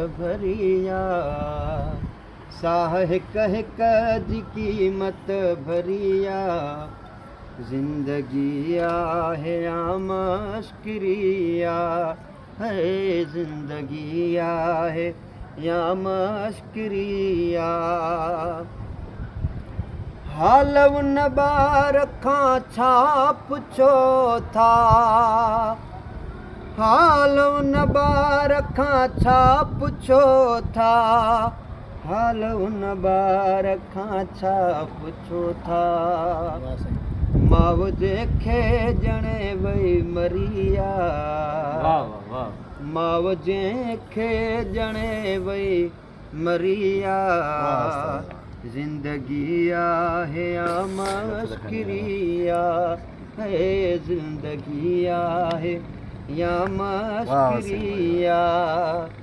ڀري آ. ساهه هڪ هڪ جي قيمت ڀري آ. زندگي آهي يا مشڪري آ. هي زندگي آهي يا مشڪري آ. حال ان ٻار کان ڇا پڇو ٿا. حال ان ٻار کان ڇا پڇو ٿا. حال ان ٻار کان ڇا پڇو ٿا. ماء جنهن کي ڄڻي وئي مري آ. ماء جنهن کي ڄڻي وئي مري آ. زندگي آهي يا مشڪري آ. هي زندگي آهي يا مشڪري آ.